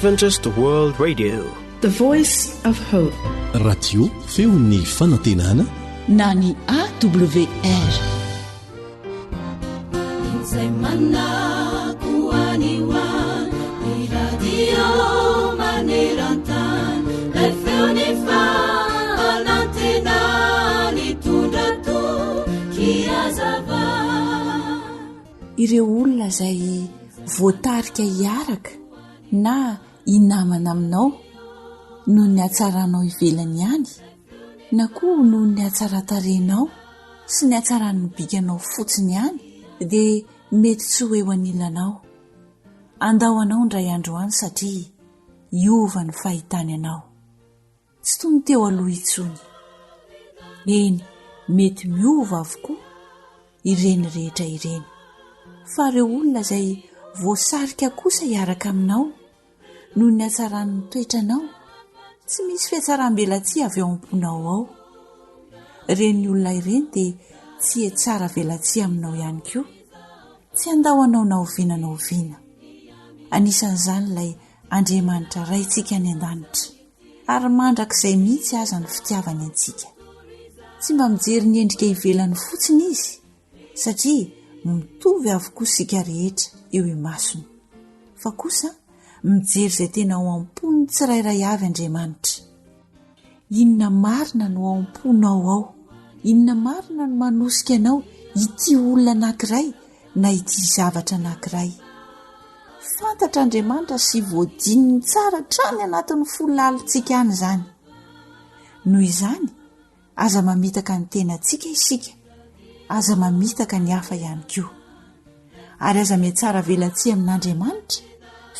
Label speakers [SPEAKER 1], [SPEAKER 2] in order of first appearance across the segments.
[SPEAKER 1] Adventist World Radio.
[SPEAKER 2] The Voice of Hope.
[SPEAKER 3] Radio feon'ny fanantenana
[SPEAKER 4] na ny AWR.
[SPEAKER 5] Izay manako any ho any, ny radio maneran-tany, ilay feon'ny fanantenana nitondra toky hazava.
[SPEAKER 4] Ireo olona izay voatarika hiaraka na hinamana aminao noho ny hatsaranao ivelany ihany na koa noho ny hatsaran-tarehinao sy ny hatsaran'ny bikanao fotsiny ihany dia mety tsy ho eo anilanao. Andao anao indray andro any satria hiova ny fahitany anao. Tsy toy ny teo aloha intsony. Eny, mety miova avokoa ireny rehetra ireny. Fa ireo olona izay voasarika kosa hiaraka aminao noho ny hatsaran'ny toetranao, tsy misy fihatsaram-belatsihy avy ao am-ponao ao. Ireny olona ireny dia tsy hihatsara velatsihy aminao ihany koa. Tsy handao anao na oviana na oviana. Anisan'izany ilay Andriamanitra Raintsika any an-danitra, ary mandrakizay mihitsy aza ny fitiavany antsika. Tsy mba mijery ny endrika ivelany fotsiny Izy, satria mitovy avokoa isika rehetra eo imasony, fa kosa mijery izay tena ao am-pon'ny tsirairay avy Andriamanitra. Inona marina no ao am-ponao ao? Inona marina no manosika anao hitia olona anankiray na hitia zavatra anankiray? Fantatr'Andriamanitra sy voadininy tsara hatrany anatin'ny fo lalintsika any izany. Noho izany, aza mamitaka ny tenantsika isika, aza mamitaka ny hafa ihany koa. Ary aza mihatsara velatsihy amin'Andriamanitra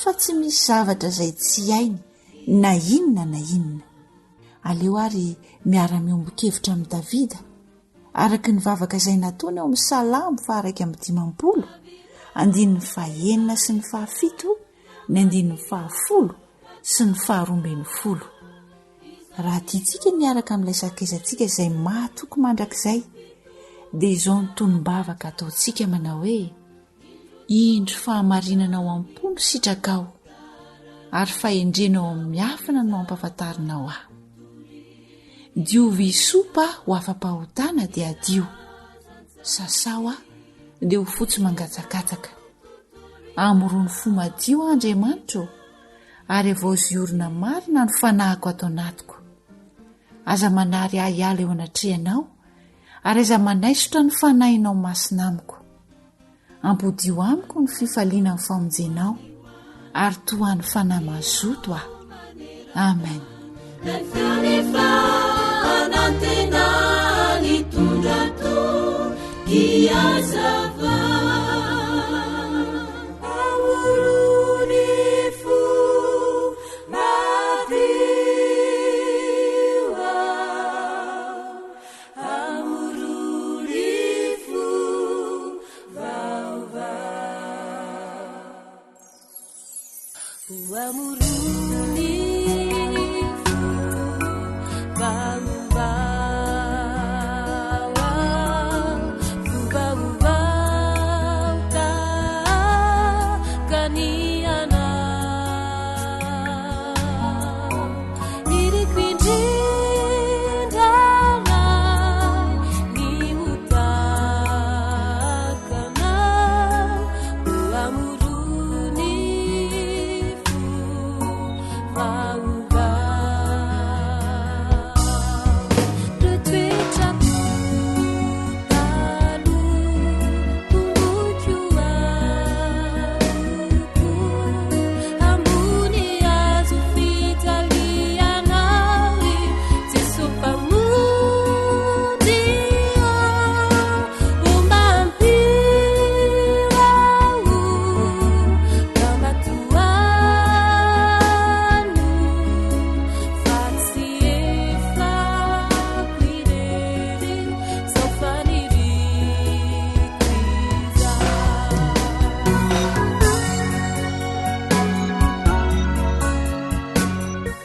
[SPEAKER 4] fa tsy misy zavatra izay tsy hainy na inona na inona. Aleo àry miara-miombon-kevitra amin'i Davida, araka ny vavaka izay nataony ao amin'ny Salamo faha-51, andininy fahenina sy ny fahafito, ny andininy fahafolo sy ny faharoambinifolo. Raha tiantsika ny hiaraka amin'ilay sakaizantsika izay mahatoky mandrakizay, dia izao ny tonom-bavaka ataontsika manao hoe, Indro fahamarinana ao am-po no sitrakao, ary fahendrena ao amin'ny miafina no ampahafantarinao ahy. Diovy hisopa aho ho afa-pahotana dia hadio. Sasao aho dia ho fotsy mangatsakatsaka. Amorony fo madio aho Andriamanitra ô, ary havaozy orina marina ny fanahiko ato anatiko. Aza manary ahy hiala eo anatrehanao, ary aza manaisotra ny fanahinao masina amiko. Ampodio amiko ny fifaliana ny famonjenao, ary tohano fanahy mazoto aho. Amen.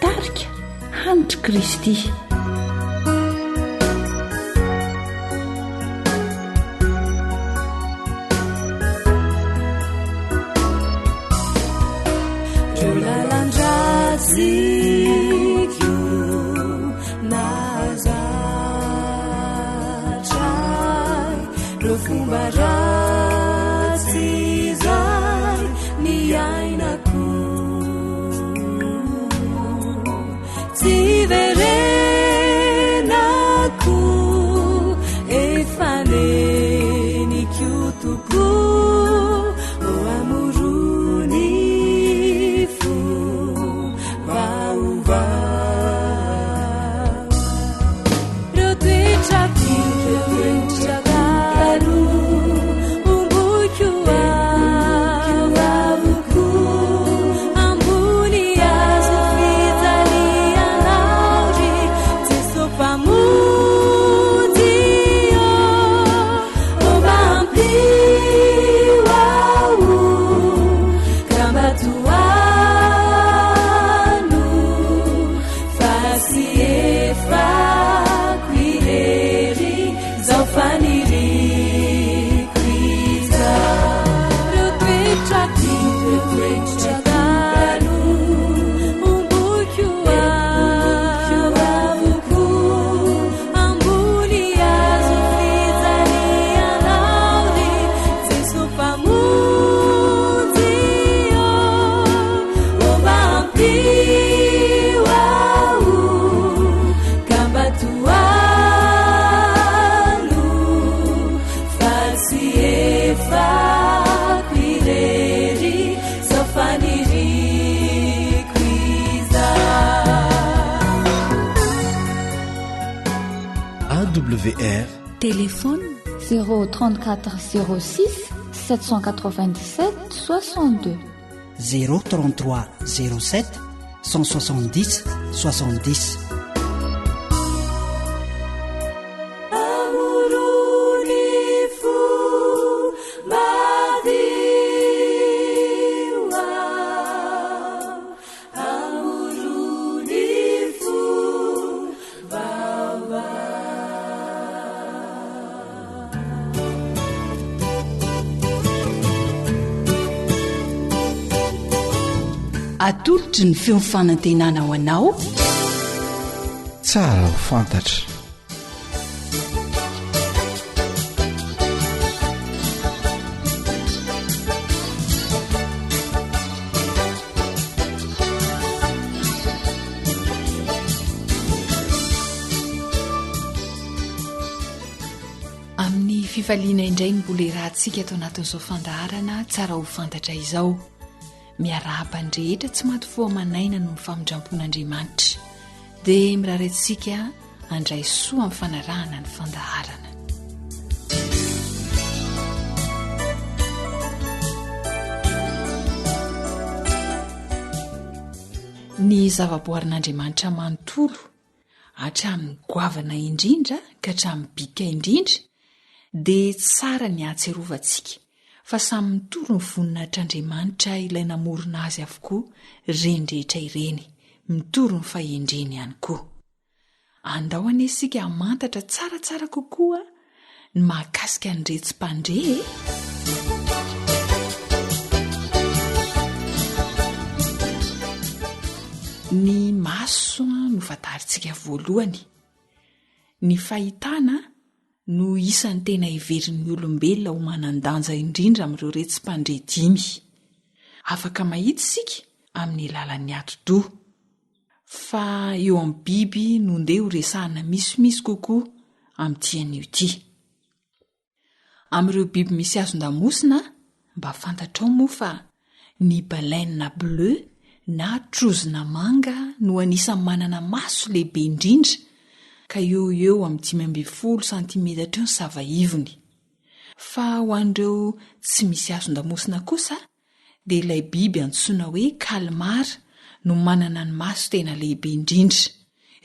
[SPEAKER 4] Tarika Hanitry Kristy.
[SPEAKER 5] Reo fomba ratsy izay niainako Tsy hiverenako Efa neniko tokoa Ô amorony fo vaovao Reo toetrako toetra taloha Omboiko avokoa Ambony hazo fijalianao ry Jeso Mpamonjy ô Ô mba ampio aho Ka mba tohano Fa tsy efako irery Zao faniriako izao Reo toetra reo toetra taloha Omboiko avokoa Ambony hazo fijalianao ry Jeso Mpamonjy ô Ô mba ampio aho Ka mba tohano Fa tsy efako irery Zao faniriako izao.
[SPEAKER 3] AWR.
[SPEAKER 6] Téléphone
[SPEAKER 7] 034 06 797 62.
[SPEAKER 8] 0 33 07 170 70.
[SPEAKER 5] Amorony fo madio aho, amorony fo vaovao.
[SPEAKER 4] Atolotry ny feo fanantenana ho anao.
[SPEAKER 9] Tsara ho fantatra.
[SPEAKER 6] Amin'ny fifaliana indray ny mbola iarahantsika ato anatin'izao fandaharana tsara ho fantatra izao. Miarahaba ny rehetra tsy maty fo aman'aina noho ny famindrampon'Andriamanitra. Dia mirary antsika handray soa amin'ny fanarahana ny fandaharana. Ny zavaboarin'Andriamanitra manontolo hatramin'ny goavana indrindra ka hatramin'ny bika indrindra, dia tsara ny hahatsiarovantsika fa samy mitory ny voninahitr'Andriamanitra ilay namorona azy avokoa ireny rehetra ireny, mitory ny fahendreny ihany koa. Andao anie isika hamantatra tsaratsara kokoa ny mahakasika an'iretsy mpandre e! Ny maso no fantarintsika voalohany. Ny fahitana no isan'ny tena heverin'ny olombelona ho manan-danja indrindra amin'ireo retsy mpandre dimy. Afaka mahita isika amin'ny alalan'ny atidoha. Fa eo amin'ny biby no ndeha ho resahana misimisy kokoa amin'ity anio ity. Amin'ireo biby misy hazon-damosina, mba fantatrao moa fa ny baleine bleue na trozona manga no anisan'ny manana maso lehibe indrindra ka eo ho eo amin'ny 15 santimetatra eo ny sava ivony. Fa ho an'ireo tsy misy hazon-damosina kosa dia ilay biby antsoina hoe calmar no manana ny maso tena lehibe indrindra,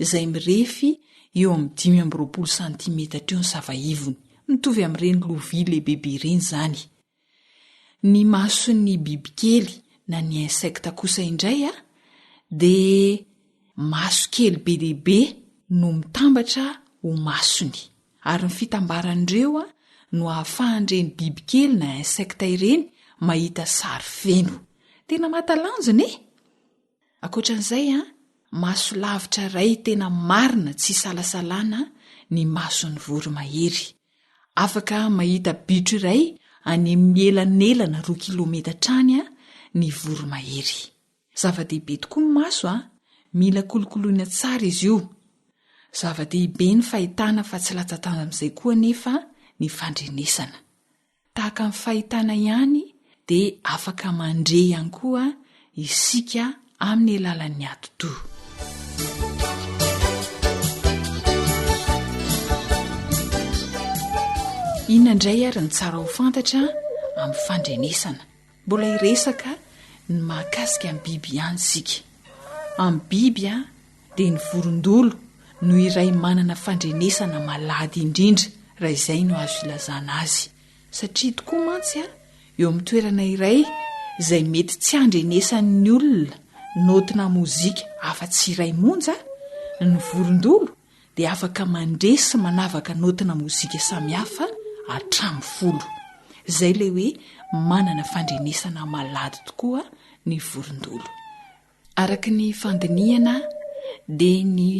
[SPEAKER 6] izay mirefy eo amin'ny 25 santimetatra eo ny sava-ivony, mitovy amin'ireny lovia lehibebe ireny izany. Ny mason'ny bibikely na ny insecte kosa indray dia maso kely be dia be no mitambatra ho masony. Ary ny fitambaran'ireo no ahafahan'ireny bibikely na insecte ireny mahita sary feno. Tena mahatalanjona e! Ankoatra an'izay, maso lavitra iray tena marina tsy isalasalana ny mason'ny voromahery. Afaka mahita bitro iray any amin'ny elanelana roa kilometatra any ny voromahery. Zava-dehibe tokoa ny maso a! Mila kolokoloina tsara izy io. Zava-dehibe ny fahitana fa tsy latsa-danja amin'izay koa anefa ny fandrenesana. Tahaka ny fahitana ihany dia afaka mandre ihany koa isika amin'ny alalan'ny atidoha. Inona indray ary ny tsara ho fantatra amin'ny fandrenesana? Mbola hiresaka ny mahakasika ny biby ihany isika. Amin'ny biby dia ny vorondolo no iray manana fandrenesana malady indrindra raha izay no azo ilazana azy. Satria tokoa mantsy eo amin'ny toerana iray izay mety tsy handrenesan'ny olona naotina mozika afa-tsy iray monja, ny vorondolo dia afaka mandre sy manavaka naotina mozika samihafa hatramin'ny folo. Izay ilay hoe manana fandrenesana malady tokoa ny vorondolo. Araka ny fandinihana dia ny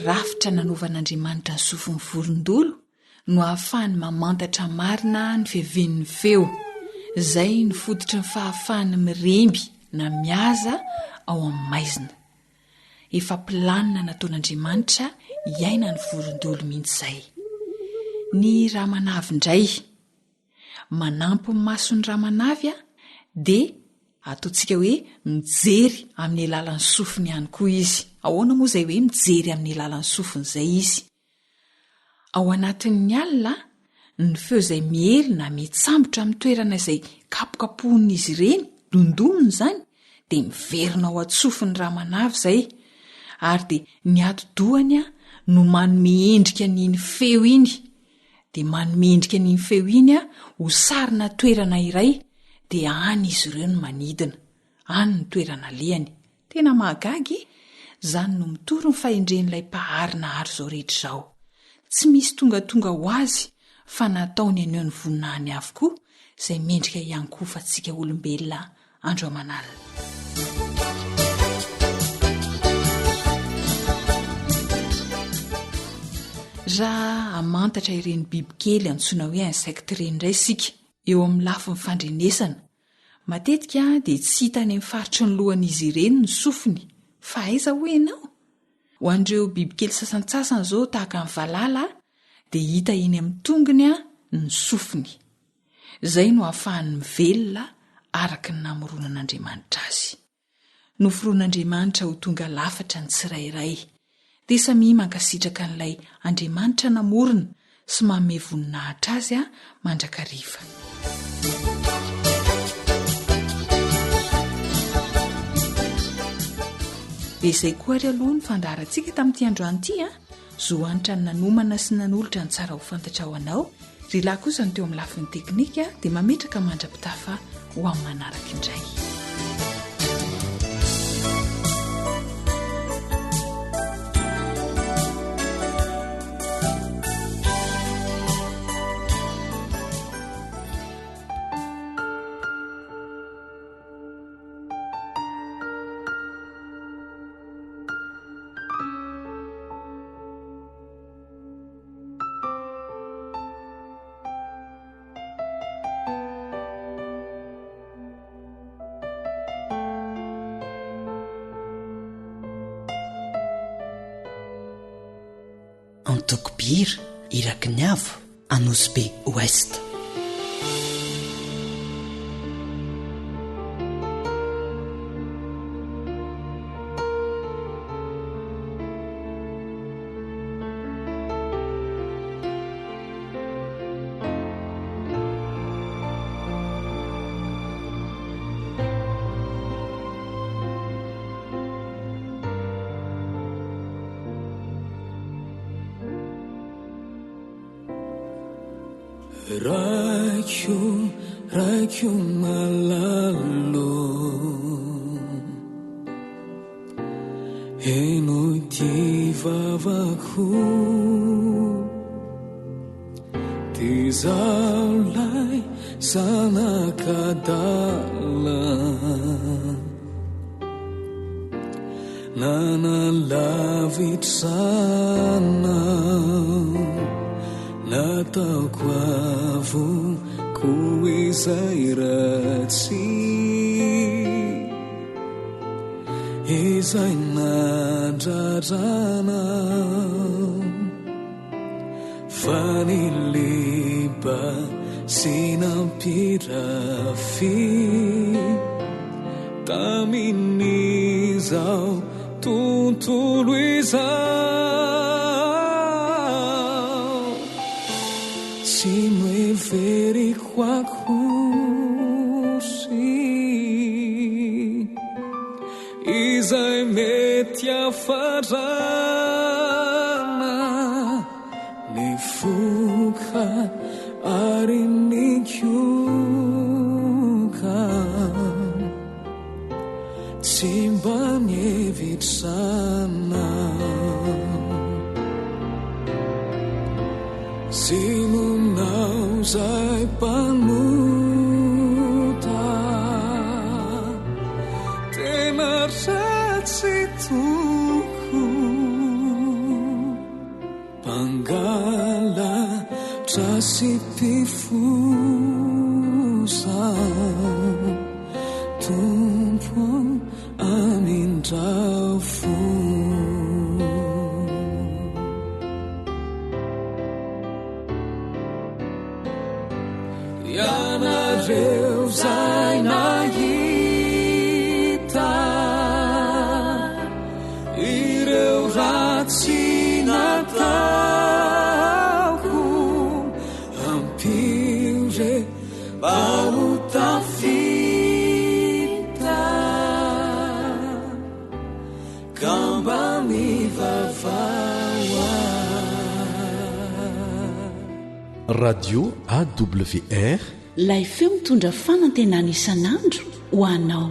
[SPEAKER 6] rafitra nanaovan'Andriamanitra ny sofin'ny vorondolo no ahafahany mamantatra marina ny fiavian'ny feo, izay no fototry ny fahafahany miremby na mihaza ao amin'ny maizina. Efa planina nataon'Andriamanitra hiainan'ny vorondolo mihitsy izay. Ny ramanavy indray. Manampy ny mason'ny ramanavy dia ataontsika hoe mijery amin'ny alalan'ny sofiny ihany koa izy. Ahoana moa izay hoe mijery amin'ny alalan'ny sofiny izay izy? Ao anatin'ny alina, ny feo izay miely na mitsambotra amin'ny toerana izay kapokapohin'izy ireny, dondonina izany, dia miverina ao an-tsofin'ny ramanavy izay, ary dia ny atidohany no manome endrika an'iny feo iny, dia manome endrika an'iny feo iny ho sarina toerana iray, dia any izy ireo no manidina, any no toerana alehany. Tena mahagaga e! Izany no mitory ny fahendren'ilay Mpahary nahary izao rehetra izao. Tsy misy tongatonga ho azy fa nataony haneho ny voninahiny avokoa izay mendrika hiankohofantsika olombelona andro aman'alina. Raha hamantatra ireny bibikely antsoina hoe insectes ireny indray isika eo amin'ny lafiny fandrenesana, Matetika dia tsy hita any amin'ny faritry ny lohan'izy ireny ny sofiny, fa aiza hoy ianao? Ho an'ireo bibikely sasantsasany izao tahaka ny valala dia hita eny amin'ny tongony ny sofiny. Izay no ahafahany mivelona araka ny namoronan'Andriamanitra azy. Noforon'Andriamanitra ho tonga lafatra ny tsirairay. Dia samia mankasitraka an'ilay Andriamanitra namorona sy manome voninahitra azy mandrakariva. Dia izay koa ary aloha ny fandaharantsika tamin'ity androany ity a! Zo hanitra ny nanomana sy nanolotra ny tsara ho fantatra ho anao, ry lahy kosa ny teo amin'ny lafiny teknika dia mametraka mandra-pitafa ho amin'ny manaraka indray.
[SPEAKER 8] Antoko mpihira, Iraky ny Avo, Anosibe Ouest.
[SPEAKER 9] Raiko, raiko malalo Henoy ty vavako Ty zaho lay zanak'adala Nanalavitra anao. nataoko avokoa izay ratsy izay nandrarana fa niliba sy nampirafy tamin'izao tontolo izao. Tsy noheveriko akory izay mety hafarana nifoka ary nikoka. Tsy mba nihevitra anao Zinonao zay mpanota Tena ratsy tokoa Mpangalatra sy mpifosa Tompo amindrao fo. Ianareo zay nahita ireo ratsy nataoko ampio re mba ho tafita ka mba mivavaha.
[SPEAKER 3] Radio AWR.
[SPEAKER 10] Ilay feo mitondra fanantenana isan'andro ho anao.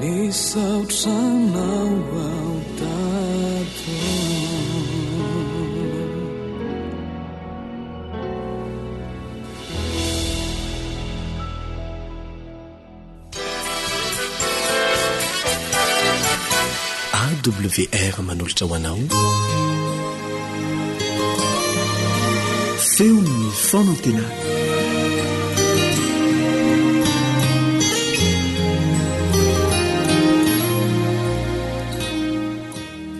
[SPEAKER 9] Misaotra anao aho Dada
[SPEAKER 3] AWR manolotra ho anao Feon'ny fanantenana.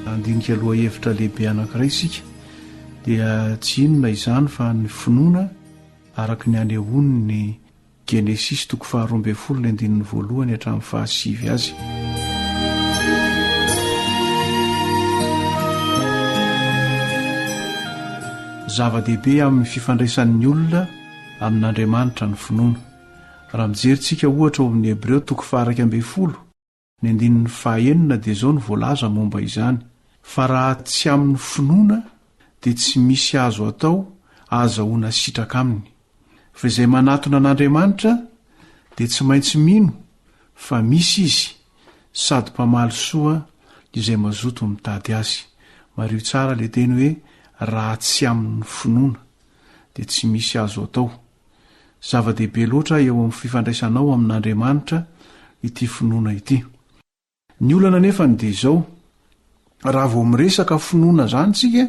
[SPEAKER 11] Handinika lohahevitra lehibe anankiray isika dia tsy inona izany fa ny finoana. araka ny anehoany ny Genesisy toko faharoa ambin'ny folo ny andininy voalohany hatramin'ny fahasivy azy. Zava-dehibe amin'ny fifandraisan'ny olona amin'Andriamanitra ny finoana. Raha mijery tsika ohatra ao amin'ny Hebreo toko faha-11, ny andininy fahaenina dia izao no voalaza momba izany, Fa raha tsy amin'ny finoana dia tsy misy azo atao ahazahoana sitraka aminy. Fa izay manatona an'Andriamanitra dia tsy maintsy mino fa misy Izy sady mpamaly soa izay mazoto mitady Azy. Mariho tsara ilay teny hoe raha tsy amin'ny finoana dia tsy misy azo atao. Zava-dehibe loatra eo amin'ny fifandraisanao amin'Andriamanitra ity finoana ity. Ny olana anefany dia izao, raha vao miresaka finoana izany tsika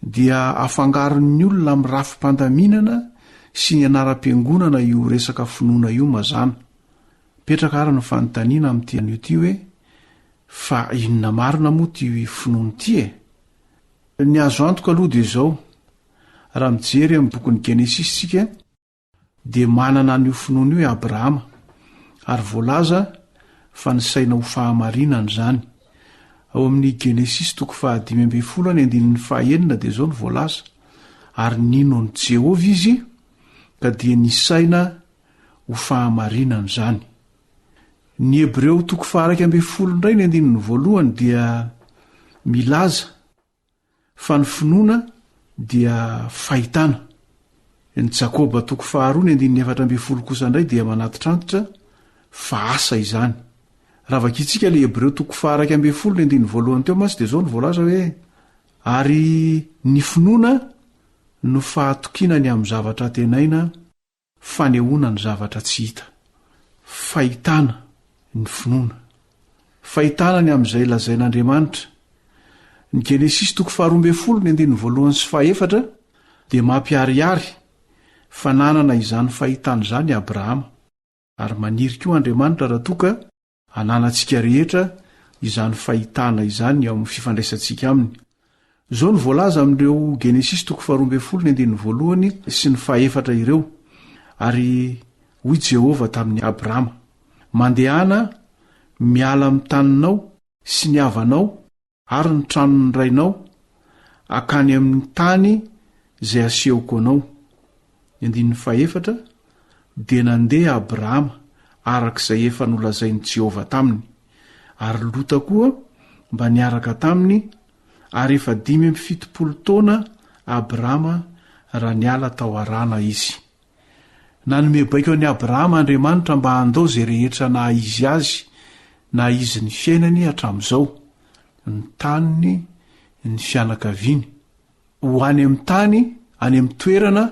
[SPEAKER 11] dia afangaron'ny olona amin'ny rafi-pandaminana sy ny anaram-piangonana io resaka finoana io mazàna. Mipetraka ary ny fanontaniana amin'ity anio ity hoe, fa inona marina moa ity finoana ity e? Ny azo antoka aloha dia izao, raha mijery amin'ny bokin'ny Genesisy isika dia manana an'io finoana io i Abrahama, ary voalaza fa nisaina ho fahamarinana izany. Ao amin'ny Genesisy toko faha-15 any andininy faha-enina dia izao no voalaza, Ary nino an'i Jehovah izy, ka dia nisaina ho fahamarinana izany. Ny Hebreo toko faha-11 indray ny andininy voalohany dia milaza Fa ny finoana dia fahitana. Ny Jakoba toko faharoa ny andininy 14 kosa indray dia manatitrantitra fa asa izany. Raha vakintsika ilay Hebreo toko faha-11 ny andininy voalohany teo mantsy dia izao no voalaza hoe, Ary ny finoana no fahatokiana ny amin'ny zavatra antenaina, Fanehoana ny zavatra tsy hita. Fahitana ny finoana. Fahitana ny amin'izay lazain'Andriamanitra. Ny Genesisy toko faharoa ambin'ny folo ny andininy voalohany sy fahaefatra dia mampiharihary fa nanana izany fahitana izany i Abrahama. Ary maniry koa Andriamanitra raha toa ka Ananantsika rehetra izany fahitana izany ao amin'ny fifandraisantsika aminy. Izao no voalaza amin'ireo Genesisy toko faharoa ambin'ny folo ny andininy voalohany sy ny fahefatra ireo, Ary hoy Jehovah tamin'i Abrama, Mandehana miala amin'ny taninao sy ny havanao ary ny tranon'ny rainao hankany amin'ny tany izay hasehoko anao. Ny andininy fahefatra, Dia nandeha Abrahama araka izay efa nolazain'i Jehovah taminy, ary Lota koa mba niaraka taminy, ary efa 75 taona Abrahama raha niala tao Harana izy. Nanome baiko an'i Abrahama Andriamanitra mba handao izay rehetra naha-izy azy, naha-izy ny fiainany hatramin'izao, ny taniny, ny fianakaviany, ho any amin'ny tany, any amin'ny toerana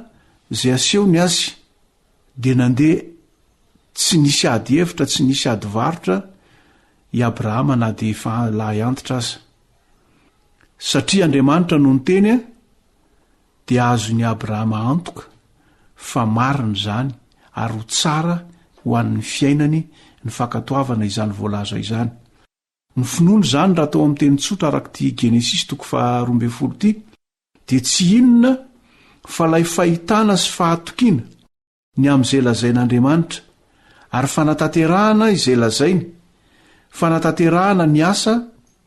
[SPEAKER 11] izay asehony azy. Dia nandeha tsy nisy ady hevitra, tsy nisy ady varotra i Abrahama na dia efa lahy antitra aza. Satria Andriamanitra no niteny, dia azon'i Abrahama antoka fa marina izany ary ho tsara ho an'ny fiainany ny fankatoavana izany voalaza izany. Ny finoana izany, raha atao amin'ny teny tsotra araka ity Genesisy toko faha-12 ity, dia tsy inona fa ilay fahitana sy fahatokiana ny amin'izay lazain'Andriamanitra, ary fanatanterahana izay lazainy, fanatanterahana ny asa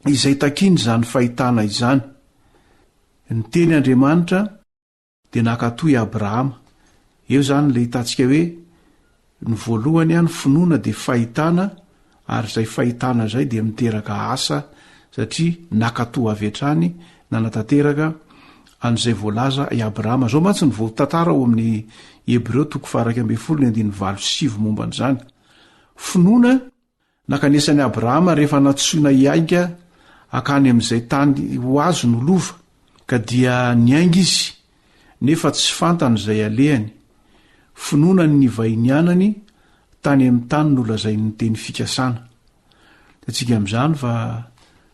[SPEAKER 11] izay takian'izany fahitana izany. Niteny Andriamanitra dia nankatò i Abrahama. Eo izany ilay hitantsika hoe ny voalohany, ny finoana dia fahitana, ary izay fahitana izay dia miteraka asa satria nankatò avy hatrany nanatanteraka an'izay voalaza i Abrahama. Izao mantsy no voatantara ao amin'ny Hebreo toko faha-11 ny andininy 8 sy 9 momba an'izany. Finoana nankanesan'i Abrahama rehefa nantsoina hiainga hankany amin'izay tany ho azy no lova, ka dia niainga izy, nefa tsy fantany izay alehany. Finoana ny nivahinianany tany amin'ny tany nolazain'ny teny fikasana. Hitantsika amin'izany fa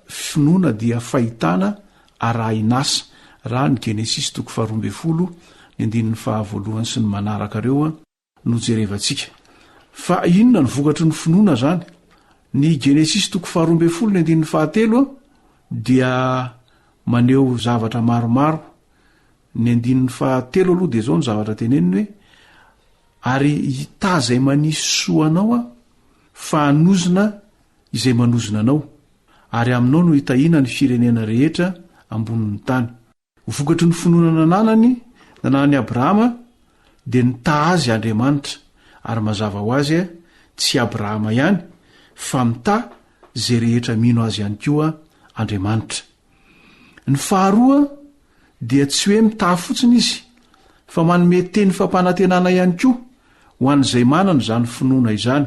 [SPEAKER 11] finoana dia fahitana arahin'asa, raha ny Genesisy toko faharoa ambin'ny folo ny andininy fahavoalohany sy ny manaraka ireo no jerevantsika. Fa inona ny vokatry ny finoana izany? Ny Genesisy toko faharoa ambin'ny folo ny andininy fahatelo dia maneho zavatra maromaro. Ny andininy fahatelo aloha dia izao ny zavatra teneniny hoe, Ary hitaha izay manisy soa anao aho, fa hanozona izay manozona anao, ary aminao no hitahiana ny firenena rehetra ambonin'ny tany. Vokatry ny finoana nananany, nananan'i Abrahama, dia nitaha azy Andriamanitra, ary mazava ho azy tsy i Abrahama ihany, fa mitaha izay rehetra mino azy ihany koa Andriamanitra. Ny faharoa dia tsy hoe mitaha fotsiny izy, fa manome teny fampanantenana ihany koa ho an'izay manana izany finoana izany.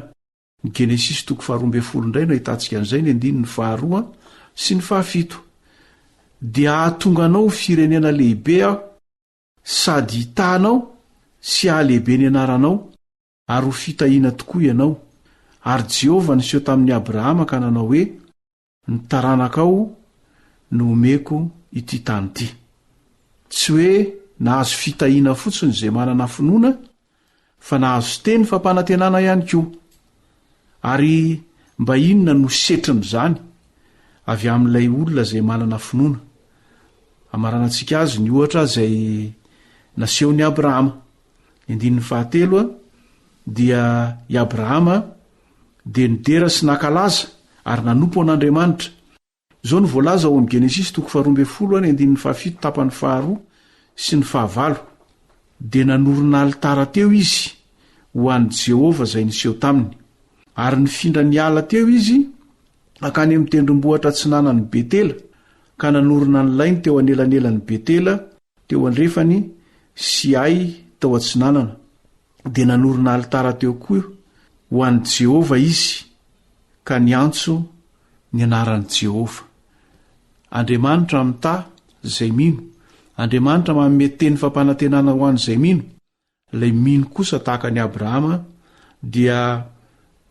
[SPEAKER 11] Ny Genesisy toko faharoa ambin'ny folo indray no ahitantsika an'izay, ny andininy faharoa sy ny fahafito. Dia hahatonga anao ho firenena lehibe Aho, sady hitaha anao sy hahalehibe ny anaranao, ary ho fitahiana tokoa ianao. Ary Jehovah niseho tamin'i Abrahama ka nanao hoe, Ny taranakao no homeko ity tany ity. Tsy hoe nahazo fitahiana fotsiny izay manana finoana fa nahazo teny fampanantenana ihany koa. Ary mba inona no setrin'izany avy amin'ilay olona izay manana finoana? Hamaranantsika azy ny ohatra izay nasehon'i Abrahama. Ny andininy fahatelo dia i Abrahama dia nidera sy nankalaza ary nanompo an'Andriamanitra. Izao no voalaza ao amin'ny Genesisy toko faharoa ambin'ny folo any andininy fahafito tapany faharoa sy ny fahavalo, Dia nanorina alitara teo izy ho an'i Jehovah izay niseho taminy. Ary nifindra niala teo izy hankany amin'ny tendrombohitra atsinanan'i Betela, ka nanorina ny lainy teo anelanelan'i Betela teo andrefany sy Ay tao atsinanana. Dia nanorina alitara teo koa ho an'i Jehovah izy, ka niantso ny anaran'i Jehovah. Andriamanitra mitaha izay mino. Andriamanitra manome teny fampanantenana ho an'izay mino. Ilay mino kosa tahaka an'i Abrahama dia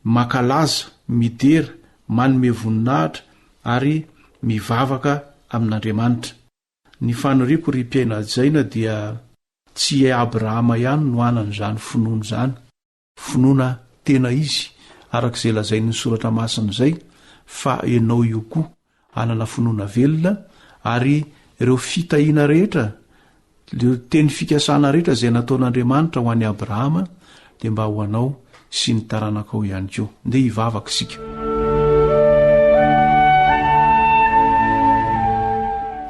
[SPEAKER 11] mankalaza, midera, manome voninahitra ary mivavaka amin'Andriamanitra. Ny faniriako ry mpiaina hajaina dia tsy i Abrahama ihany no hanana izany finoana izany, finoana tena izy araka izay lazain'ny Soratra Masina izay fa ianao io koa hanana finoana velona ary ireo fitahiana rehetra, ireo teny fikasana rehetra izay nataon'Andriamanitra ho an'i Abrahama dia mba ho anao sy ny taranakao ihany koa. Ndeha hivavaka isika.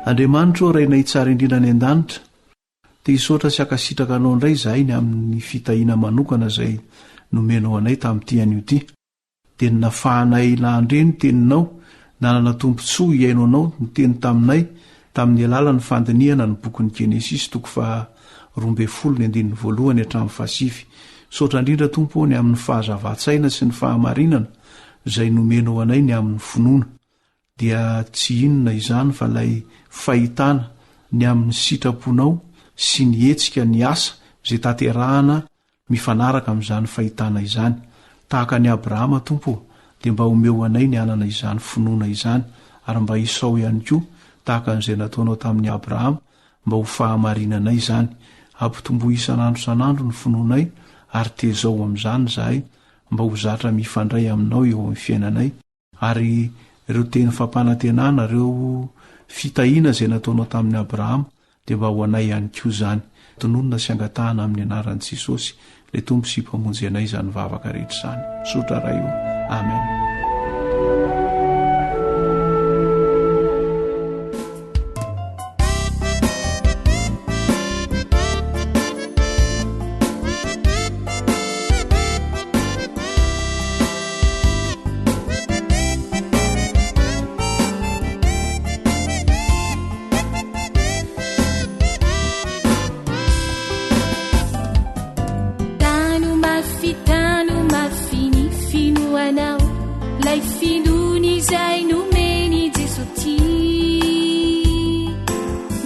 [SPEAKER 11] Andriamanitra ô Rainay tsara indrindra any an-danitra, te hisaotra sy hankasitraka Anao indray izahay ny amin'ny fitahiana manokana izay nomenao anay tamin'ity anio ity. Dia ny nafahanay nandre ny teninao, nanana tombontsoa hihaino anao niteny taminay tamin'ny alalan'ny fandinihana ny bokin'ny Genesisy toko faha 12 ny andininy voalohany hatramin'ny fahasivy. Misaotra indrindra Tompo ô ny amin'ny fahazavan-tsaina sy ny fahamarinana izay nomenao anay ny amin'ny finoana. Dia tsy inona izany fa ilay fahitana ny amin'ny sitraponao sy ny hetsika ny asa izay tanterahana mifanaraka amin'izany fahitana izany. Tahaka an'i Abrahama, Tompo ô, dia mba omeo anay ny hanana izany finoana izany, ary mba isao ihany koa, tahaka an'izay nataonao tamin'i Abrahama, mba ho fahamarinanay izany. Ampitomboy isan'andro isan'andro ny finoanay, ary tezao amin'izany izahay, mba ho zatra mifandray aminao eo amin'ny fiainanay, Ary ireo teny fampanantenana, ireo fitahiana izay nataonao tamin'i Abrahama, dia mba ho anay ihany koa izany. Tononina sy angatahana amin'ny anaran'i Jesosy, ilay Tompo sy Mpamonjy anay izany vavaka rehetra izany. Misaotra Ray o. Amen.
[SPEAKER 5] Tano mafy, tano mafy ny finoanao, lay finoana izay nomen'i Jesoa tia.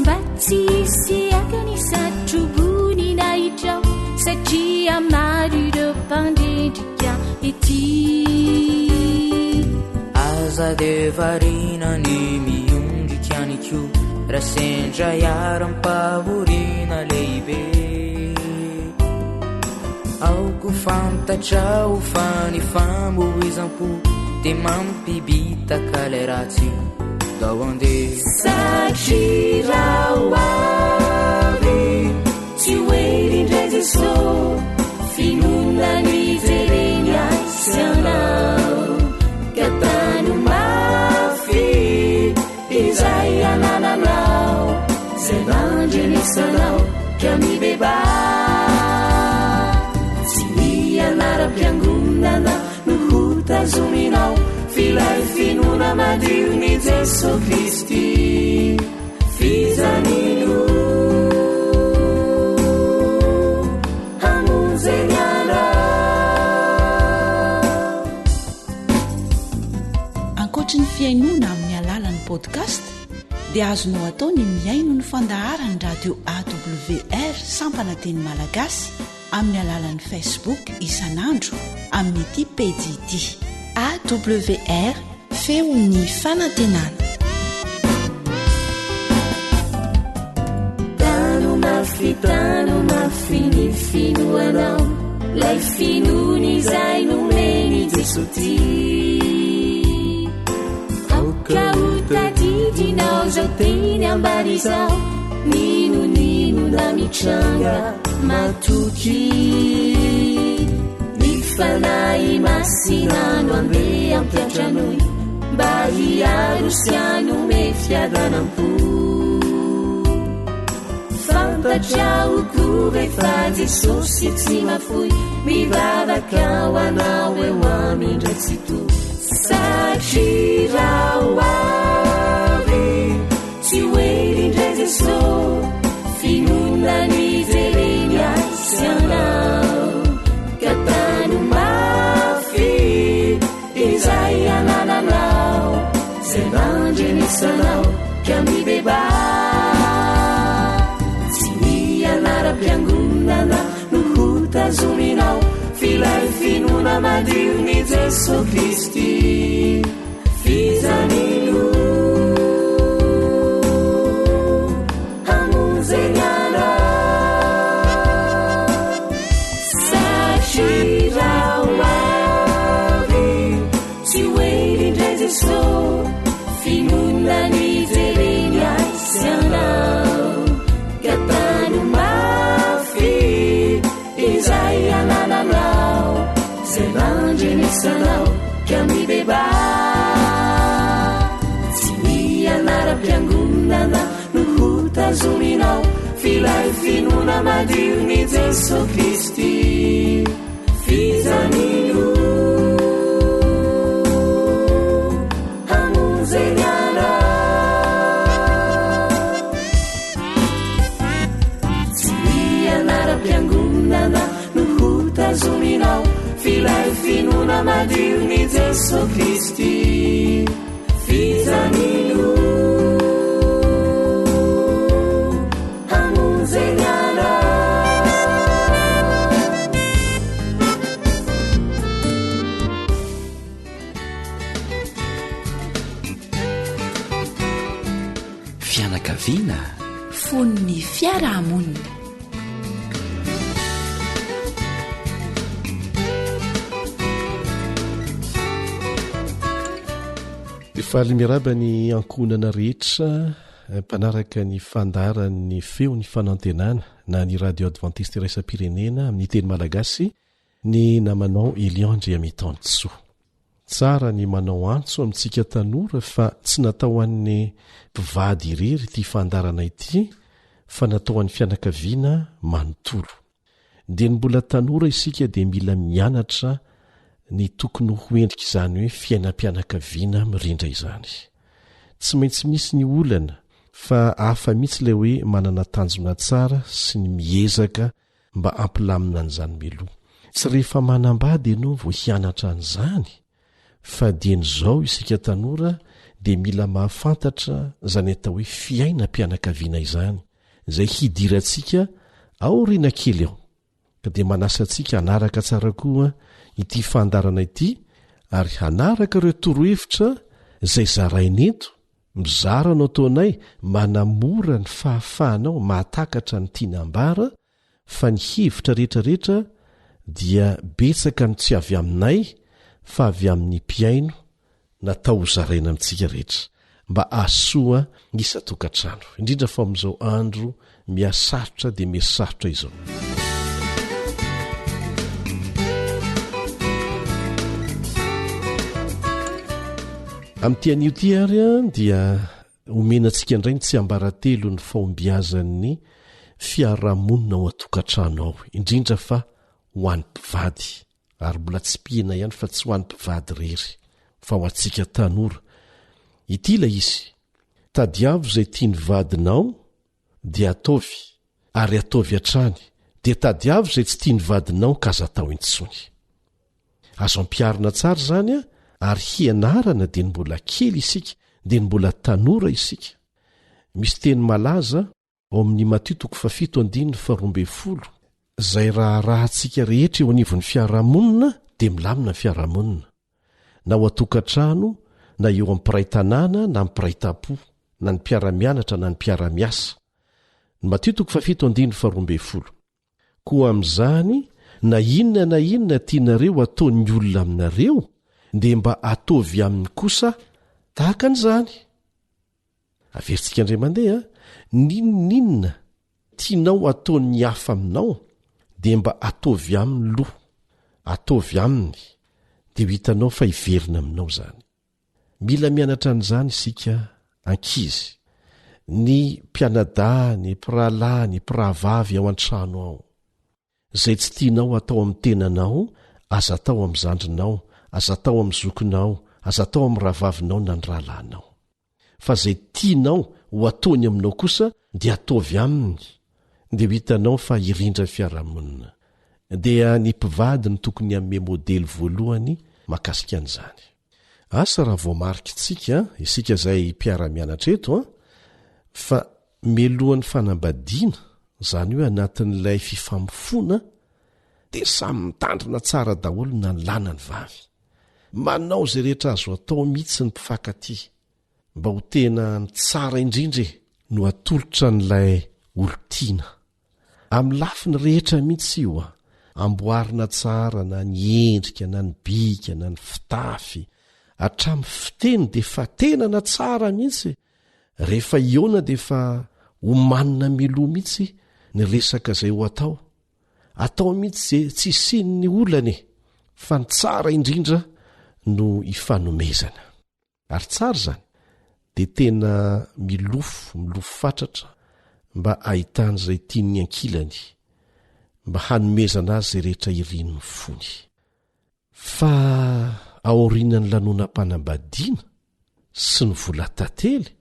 [SPEAKER 5] Mba tsy hisy haka ny satrobonin'ahitrao, satria maro ireo mpandrendrika. Ety.
[SPEAKER 12] Aza de variana ny miondrika ihany koa raha sendra hiaram-pahoriana lehibe. Aoka ho fantatrao fa ny famoizam-po dia mampibitaka ilay ratsy. Ndao andeha.
[SPEAKER 5] Satria raha ho avy. Tsy ho ela indray Jeso, finoana no ijereny ahy sy anao. Ka tano mafy izay anananao, izay nandrenesanao ka mibebaha. Tsy ny anaram-piangonana no ho tazominao, f'ilay finoana madio ny Jeso Kristy.
[SPEAKER 10] Ankoatry ny fihainoana amin'ny alalan'ny podcast dia azonao atao ny mihaino ny fandaharan'ny radio AWR sampana teny malagasy amin'ny alalan'ny Facebook isan'andro amin'ity pejy ity.
[SPEAKER 2] AWR, Feon'ny fanantenana.
[SPEAKER 5] Tano mafy, tano mafy ny finoanao, lay finoana izay nomen'i Jesoa tia. Aoka ho tadidinao izao teny ambara izao, n'inon'inona mitranga, matoky. Ny Fanahy Masina no andeha ampiantranoy mba hiaro sy hanome fiadanam-po. Fantatrao koa ve fa Jesosy tsy mahafoy, mivavaka ho anao eo amindray tsy to. Satria raha ho avy tsy ho ela indray Jesosy, finoana ny jereny ahy sy anao. Ka tano mafy izay anananao, izay nandrenesanao ka mibebaha. Tsy ny anaram-piangonana no ho tazominao, f'ilay finoana madio ny Jesoa Kristy. F'izany no hamonjeny anao. Satria raha ho avy tsy ho ela indray Jesoa, finoana ny jereny ahy sy anao. Ka tano mafy izay anananao, izay nandrenesanao ka mibebaha. Tsy ny anaram-piangonana no ho tazominao, f'ilay finoana madio ny Jesoa Kristy. F'izany no hamonjeny anao. Tsy ny anaram-piangonana no ho tazominao, f'ilay finoana madio ny Jesoa Kristy. F'izany no hamonjeny anao.
[SPEAKER 3] Fianakaviana.
[SPEAKER 10] Fon'ny fiarahamonina.
[SPEAKER 3] Dia faly miarahaba ny ankohonana rehetra mpanaraka ny fandaharan'ny Feon'ny Fanantenana na ny Radio Adventiste Iraisam-pirenena amin'ny teny malagasy ny namanao Elion Andriamitansoa. Tsara ny manao antso amintsika tanora fa tsy natao ho an'ny mpivady irery ity fandaharana ity fa natao ho an'ny fianakaviana manontolo. Dieny mbola tanora isika dia mila mianatra ny tokony ho endrik'izany hoe fiainam-pianakaviana mirindra izany. Tsy maintsy misy ny olana fa hafa mihitsy ilay hoe manana tanjona tsara sy ny miezaka mba hampilamina an'izany mialoha. Tsy rehefa manambady ianao vao hianatra an'izany fa dieny izao isika tanora dia mila mahafantatra izany atao hoe fiainam-pianakaviana izany, izay hidirantsika aoriana kely ao. Ka dia manasa antsika hanaraka tsara koa ity fandaharana ity ary hanaraka ireo torohevitra izay zaraina eto, mizara no ataonay manamora ny fahafahanao mahatakatra ny tiana ambara fa ny hevitra rehetra rehetra dia betsaka no tsy avy aminay fa avy amin'ny mpihaino natao ho zaraina amintsika rehetra mba hahasoa ny isan-tokantrano indrindra fa amin'izao andro mihasarotra dia mihasarotra izao. Amin'ity anio ity ary dia omena antsika indray ny tsiambaratelon'ny fahombiazan'ny fiarahamonina ao an-tokantrano ao, indrindra fa ho an'ny mpivady, ary mbola tsipihina ihany fa tsy ho an'ny mpivady irery fa ho antsika tanora. Ity ilay izy, tadiavo izay tian'ny vadinao dia ataovy ary ataovy hatrany, dia tadiavo izay tsy tian'ny vadinao ka aza atao intsony. Azo ampiharina tsara izany ary hianarana dia ny mbola kely isika, dia ny mbola tanora isika. Misy teny malaza ao amin'ny Matio toko fahafito andininy faharoa ambin'ny folo, Izay raharahantsika rehetra eo anivon'ny fiarahamonina dia milamina ny fiarahamonina, na ao an-tokantrano na eo amin'ny mpiray tanàna na ny mpiray tampo, na ny mpiara-mianatra na ny mpiara-miasa. Ny Matio toko fahafito andininy faharoa ambin'ny folo. Koa amin'izany, na inona na inona tianareo hataon'ny olona aminareo, dia mba ataovy aminy kosa tahaka an'izany. Averintsika indray mandeha, n'inon'inona tianao hataon'ny hafa aminao dia mba ataovy aminy loha, ataovy aminy, dia ho hitanao fa hiverina aminao izany. Mila mianatra an'izany isika ankizy, ny mpianadahy, ny mpirahalahy, ny mpirahavavy ao an-trano ao. Izay tsy tianao hatao amin'ny tenanao, aza atao amin'ny zandrinao, aza atao amin'ny zokinao, aza atao amin'ny rahavavinao na ny rahalahinao. Fa izay tianao ho ataony aminao kosa dia ataovy aminy, dia ho hitanao fa hirindra ny fiarahamonina. Dia ny mpivady no tokony hanome modely voalohany mahakasika an'izany. Asa raha voamarikitsika, isika izay mpiara-mianatra eto an, fa Mialohan'ny fanambadiana, izany hoe anatin'ilay fifamofoana, dia samy mitandrina tsara daholo na ny lahy na ny vavy. Manao izay rehetra azo atao mihitsy ny mpifankatia mba ho tena ny tsara indrindra e! No atolotra an'ilay olon-tiana. Amin'ny lafiny rehetra mihitsy io an! Amboarina tsara na ny endrika na ny bika na ny fitafy, hatramin'ny fiteny dia efa tenana tsara mihitsy e! Rehefa hihaona dia efa omanina mialoha mihitsy ny resaka izay ho atao. Atao mihitsy izay tsy hisian'ny olana e! Fa ny tsara indrindra no ifanomezana. Ary tsara izany, dia tena milofo, milofo fatratra mba hahitana izay tian'ny ankilany, mba hanomezana azy izay rehetra irin'ny fony. Fa aorianan'ny lanonam-panambadiana sy ny vola tantely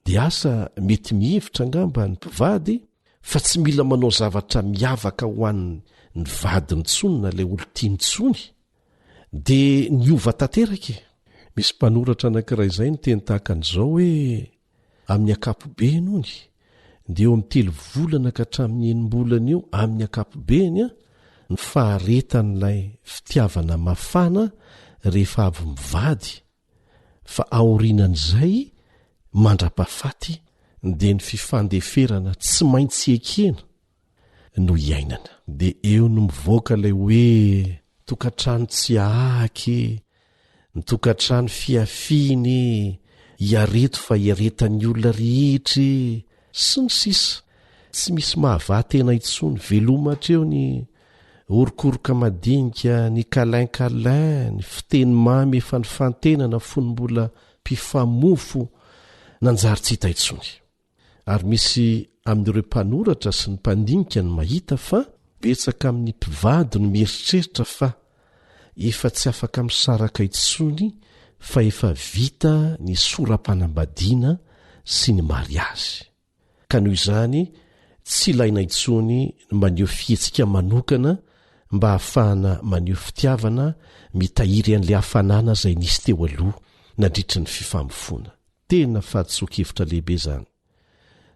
[SPEAKER 3] dia asa mety mihevitra angamba ny mpivady fa tsy mila manao zavatra miavaka ho an'ny ny vadiny intsony na ilay olon-tiany intsony dia niova tanteraka e! Misy mpanoratra anankiray izay niteny tahaka an'izao hoe Amin'ny ankapobeny hono dia eo amin'ny telo volana ka hatramin'ny enim-bolana eo amin'ny ankapobeny ny faharetan'ilay fitiavana mafana rehefa avy mivady fa aorianan'izay mandra-pahafaty dia ny fifandeferana tsy maintsy ekena no iainana. Dia eo no mivoaka ilay hoe tokantrano tsy ahaka e, ny tokantrano fihafiana e, iareto fa iaretan'ny olona rehetra e, sy ny sisa Tsy misy mahavaha tena intsony, veloma hatreo ny orokoroka madinika, ny câlin câlin, ny fiteny mamy efa nifantenana fony mbola mpifamofo nanjary tsy hita intsony. Ary misy amin'ireo mpanoratra sy ny mpandinika no mahita fa betsaka amin'ny mpivady no mieritreritra fa efa tsy afaka misaraka intsony fa efa vita ny sora-panambadiana sy ny mariazy. Ka noho izany tsy ilaina intsony ny maneho fihetsika manokana mba hahafahana maneho fitiavana mitahiry an'ilay hafanana izay nisy teo aloha nandritry ny fifamofoana. Tena fahadisoan-kevitra lehibe izany.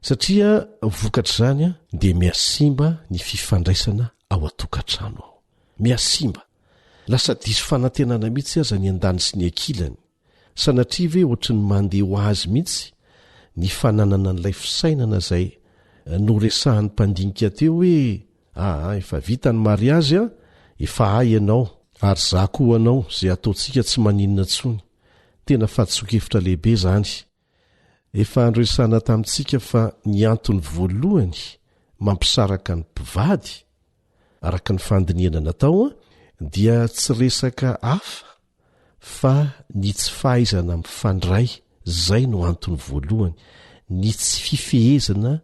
[SPEAKER 3] Satria vokatr'izany dia mihasimba ny fifandraisana ao an-tokantrano ao. Mihasimba. Lasa diso fanantenana mihitsy aza ny andaniny sy ny ankilany. Sanatria ve ohatry ny mandeha ho azy mihitsy ny fananana an'ilay fisainana izay noresahan'ny mpandinika teo hoe aa efa vita ny mariazy an, efa ahy ianao ary za koa anao, izay ataontsika tsy maninona intsony. Tena fahadisoan-kevitra lehibe izany. Efa noresahana tamintsika fa ny antony voalohany mampisaraka ny mpivady, araka ny fandinihana natao, dia tsy resaka hafa fa ny tsy fahaizana mifandray, izay no antony voalohany, ny tsy fifehezana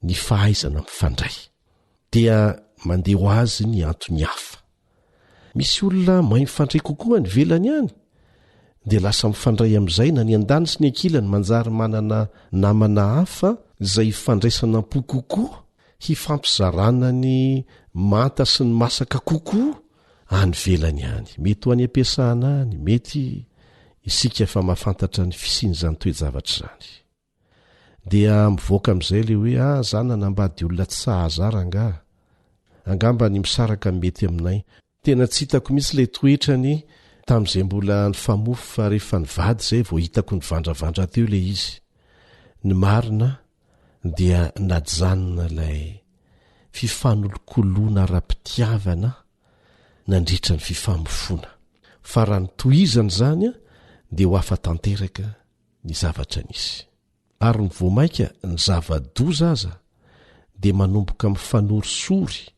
[SPEAKER 3] ny fahaizana mifandray. Dia mandeha ho azy ny antony hafa. Misy olona mahay mifandray kokoa any ivelany any, dia lasa mifandray amin'izay na ny andaniny sy ny ankilany manjary manana namana hafa izay ifandraisana am-po kokoa, hifampizarana ny manta sy ny masaka kokoa any ivelany any. Mety ho any am-piasana any, mety isika efa mahafantatra ny fisian'izany toe-javatra izany. Dia mivoaka amin'izay ilay hoe ah za nanambady olona tsy sahaza ahy rangaha. Angamba ny misaraka no mety aminay. Tena tsy hitako mihitsy ilay toetrany tamin'izay mbola nifamofo fa rehefa nivady izay vao hitako nivandravandra teo ilay izy. Ny marina dia najanona ilay fifanolokoloana ara-pitiavana nandritra ny fifamofoana. Fa raha notohizana izany dia ho hafa tanteraka ny zavatra nisy. Ary ny vao mainka ny zava-doza aza dia manomboka mifanorisory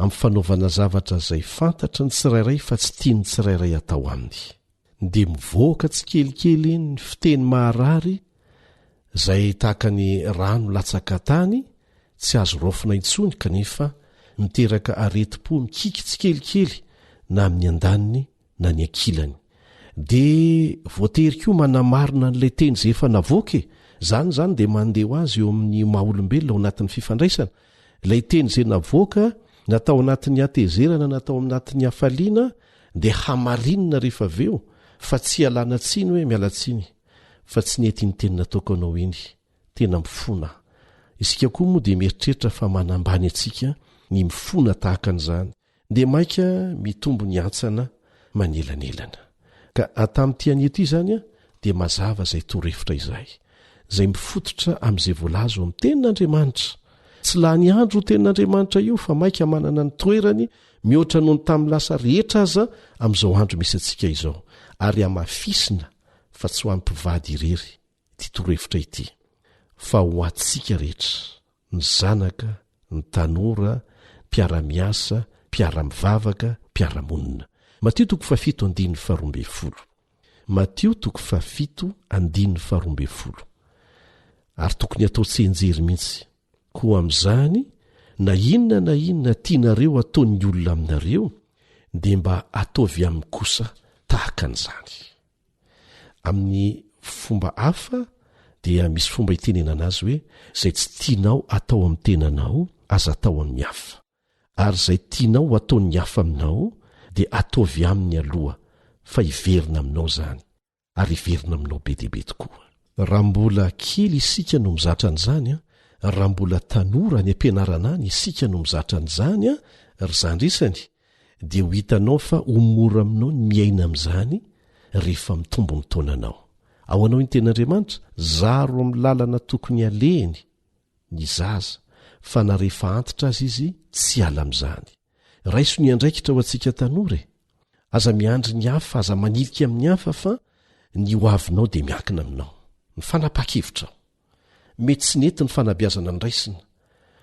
[SPEAKER 3] amin'ny fanaovana zavatra izay fantatry ny tsirairay fa tsy tian'ny tsirairay atao aminy. Dia mivoaka tsikelikely eny ny fiteny maharary izay tahaka ny rano latsaka tany tsy azo raofina intsony kanefa miteraka aretim-po mikiky tsikelikely na amin'ny andaniny na ny ankilany. Dia voatery koa manamarina an'ilay teny izay efa navoaka e! Izany izany dia mandeha ho azy eo amin'ny maha olombelona ao anatin'ny fifandraisana. Ilay teny izay navoaka na tao anatin'ny hatezerana na tao anatin'ny hafaliana dia hamarinina rehefa avy eo fa tsy ialana tsiny hoe miala tsiny fa tsy nety iny teny nataoko anao iny. Tena mifona. Isika koa moa dia mieritreritra fa manambany antsika ny mifona tahaka an'izany. Dia mainka mitombo ny hantsana manelanelana. Ka tamin'ity anio ity izany dia mazava izay torohevitra izay, izay mifototra amin'izay voalaza ao amin'ny Tenin'Andriamanitra. Tsy lany andro io Tenin'Andriamanitra io fa mainka manana ny toerany mihoatra noho ny tamin'ny lasa rehetra aza amin'izao andro misy antsika izao, ary hamafisina fa tsy ho an'ny mpivady irery ity torohevitra ity fa ho antsika rehetra, ny zanaka, ny tanora, mpiara-miasa, mpiara-mivavaka, mpiara-monina. Matio toko fahafito andininy faharoa ambin'ny folo. Matio toko fahafito andininy faharoa ambin'ny folo. Ary tokony hatao tsianjery mihitsy. Koa amin'izany, na inona na inona tianareo hataon'ny olona aminareo, dia mba ataovy aminy kosa tahaka an'izany. Amin'ny fomba hafa dia misy fomba itenenana azy hoe izay tsy tianao atao amin'ny tenanao aza atao amin'ny hafa, ary izay tianao ho ataon'ny hafa aminao dia ataovy aminy aloha fa hiverina aminao izany ary hiverina aminao be dia be tokoa. Raha mbola kely isika no mizatra an'izany an, raha mbola tanora any am-pianarana any isika no mizatra an'izany an, ry zandry isany, dia ho hitanao fa ho mora aminao ny miaina amin'izany rehefa mitombo ny taonanao. Ahoana hoy ny Tenin'Andriamanitra? Zaro amin'ny lalana tokony halehiny ny zaza, fa na rehefa antitra aza izy tsy hiala amin'izany. Raiso ny andraikitra ho antsika tanora e! Aza miandry ny hafa, aza manilika amin'ny hafa fa ny ho avinao dia miankina aminao. Ny fanapahan-kevitrao. Mety tsy nety ny fanabeazana noraisina,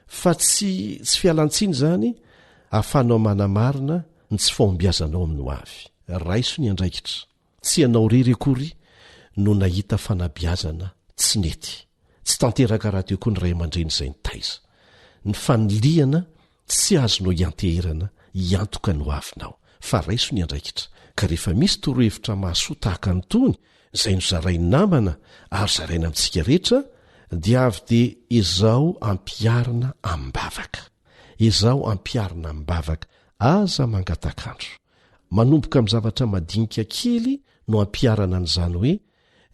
[SPEAKER 3] fa tsy tsy fialan-tsiny izany ahafahanao manamarina ny tsy fahombiazanao amin'ny ho avy. Raiso ny andraikitra. Tsy ianao irery akory no nahita fanabeazana tsy nety. Tsy tanteraka rahateo koa ny ray aman-dreny izay nitaiza. Ny fanilihana Tsy azonao ianteherana hiantoka ny hoavinao, fa raiso ny andraikitra, ka rehefa misy torohevitra mahasoa tahaka an'itony, izay nozarain'ny namana ary zaraina amintsika rehetra, dia avy dia ezaho ampiharina amim-bavaka. Ezaho ampiharina amim-bavaka. Aza mangatak'andro. Manomboka amin'ny zavatra madinika kely no ampiharana an'izany hoe,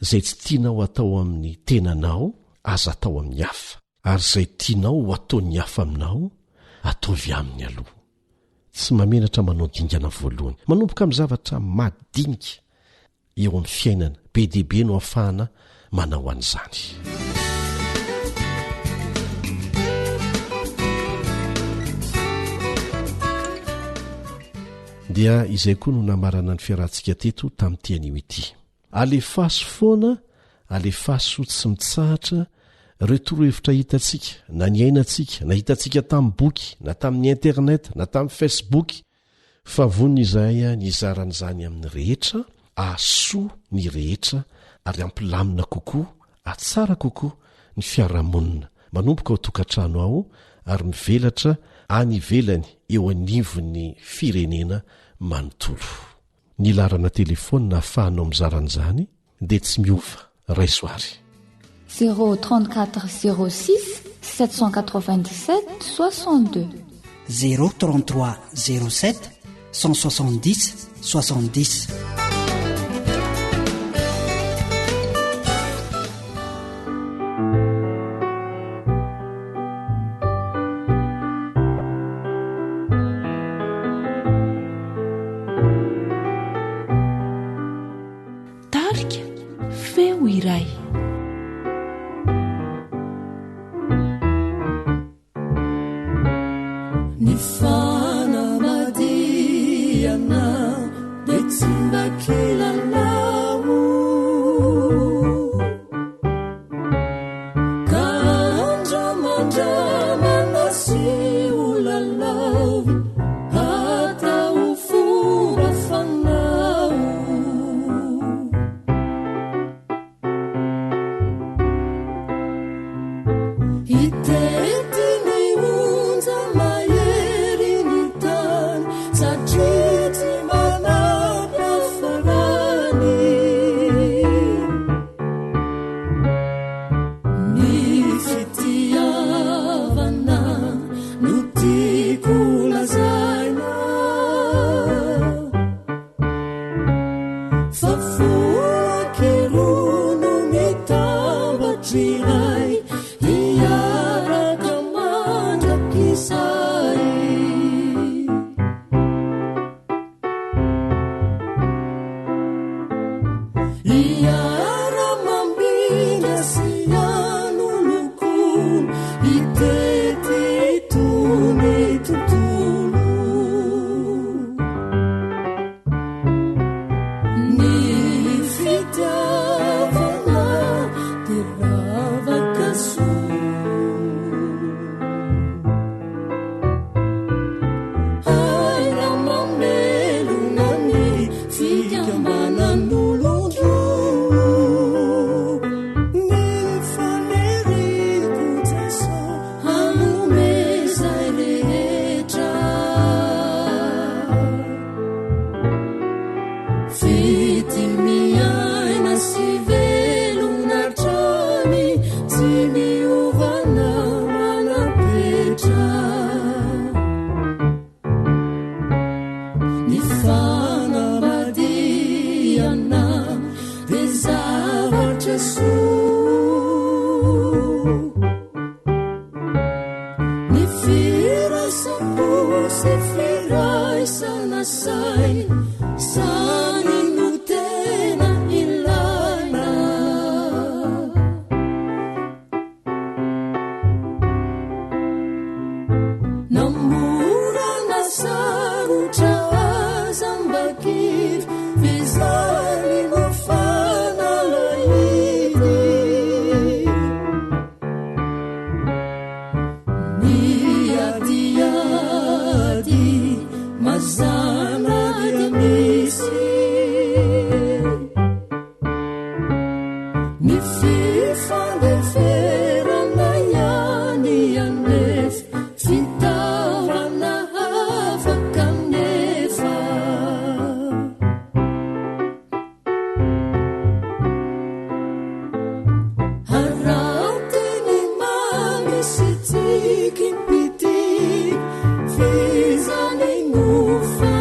[SPEAKER 3] izay tsy tianao atao amin'ny tenanao, aza atao amin'ny hafa. Ary izay tianao ho ataon'ny hafa aminao, ataovy aminy aloha. Tsy mahamenatra manao dingana voalohany. Manomboka amin'ny zavatra madinika eo amin'ny fiainana, be dia be no ahafahana manao an'izany. Dia izay koa no namarana ny fiarahantsika teto tamin'ity anio ity. Alefaso foana. Alefaso tsy mitsahatra ireo torohevitra hitantsika na niainantsika na hitantsika tamin'ny boky na tamin'ny internet na tamin'ny facebook fa vonona izahay ny hizara an'izany amin'ny rehetra hahasoa ny rehetra ary hampilamina kokoa, hatsara kokoa ny fiarahamonina manomboka ao tokantrano ao ary mivelatra any ivelany eo anivon'ny firenena manontolo. Ny laharana telefaonina ahafahanao mizara an'izany dia tsy miova, raiso ary.
[SPEAKER 7] Zéro trente quatre zéro six 797 62.
[SPEAKER 8] Zéro trente trois zéro sept 170 70.
[SPEAKER 10] Tarika feo iray.
[SPEAKER 9] Ny fanambadiana dia tsy mba kilalao Ka andramandramana sy ho lalaovina Atao fomba fanao. Hitety ny onja mahery ny tany satria tsy manam-piafarany. Ny fitiavana no tiako lazaina. Fa fo ankiroa no mitambatr' iray hiaraka mandrakizay. Hiara-mamindra sy hanolokolo hitety itony tontolo. Ny fitiavana dia ravaka soa. Aina mamelona ny fikambanan'olon-droa. Ny faniriako Jeso hanome izay rehetra. Fitia miaina sy velona hatrany, tsy miova na manam-petra. Ny fanambadiana dia zavatra soa. Ny firaisam-po sy firaisana saina, izany no tena ilaina. Na mora na sarotra aza mba kivy, f'izany no fanalahidy. Ny adiady mazàna dia misy. Ny fifandeferana ihany anefa fitaovana hafa kanefa. Araho teny mamy sy tsikim-pitia, f'izany no fa.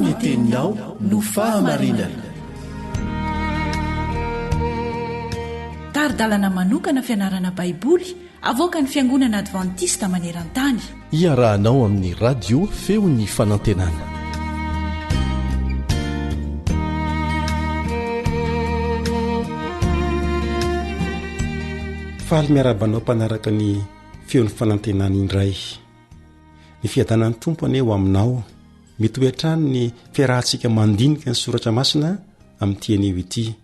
[SPEAKER 3] Fa ny teninao no fahamarinana.
[SPEAKER 4] Tari-dalana manokana fianarana Baiboly avoakan'ny Fiangonana Advantista maneran-tany.
[SPEAKER 3] Iarahanao amin'ny Radio Feon'ny Fanantenana.
[SPEAKER 13] Faly miarahaba anao mpanaraka ny Feon'ny Fanantenana indray. Ny fiadanan'ny Tompo anie ho aminao. Mitohy hatrany ny fiarahantsika mandinika ny soratra masina amin'ity anio ity.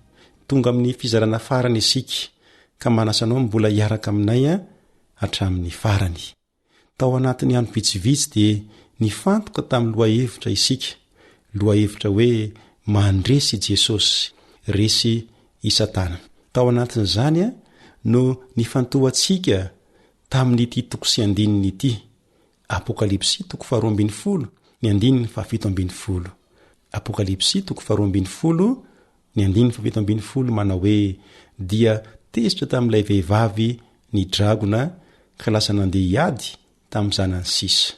[SPEAKER 13] Tonga amin'ny fizarana farany isika ka manasa anao mbola hiaraka aminay hatramin'ny farany. Tao anatin'ny andro vitsivitsy dia nifantoka tamin'ny lohahevitra isika, lohahevitra hoe Mandresy i Jesosy, resy i Satana. Tao anatin'izany no nifantohantsika tamin'ity toko sy andininy ity, Apokalypsy toko faharoa ambin'ny folo ny andininy fahafito ambin'ny folo. Apokalypsy toko faharoa ambin'ny folo ny andininy fahafito ambin'ny folo manao hoe, Dia tezitra tamin'ilay vehivavy ny dragona ka lasa nandeha hiady tamin'ny zanany sisa,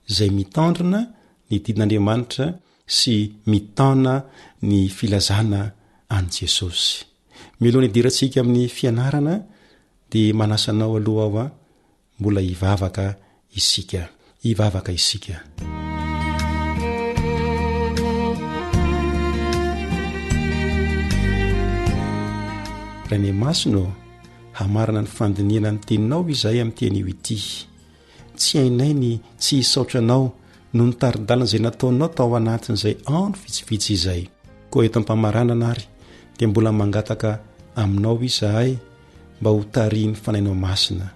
[SPEAKER 13] izay mitandrina ny didin'Andriamanitra sy mitaona ny filazana an'i Jesosy. Mialoha ny hidirantsika amin'ny fianarana dia manasa anao aloha aho an, mbola hivavaka isika. Hivavaka isika. Rainay Masina ô, hamarana ny fandinihana ny Teninao izahay amin'ity anio ity. Tsy hainay ny tsy hisaotra Anao noho ny tari-dalana izay nataonao tao anatin'izay andro vitsivitsy izay. Koa eto am-pamaranana ary dia mbola mangataka Aminao izahay mba ho tarihin'ny Fanahinao Masina,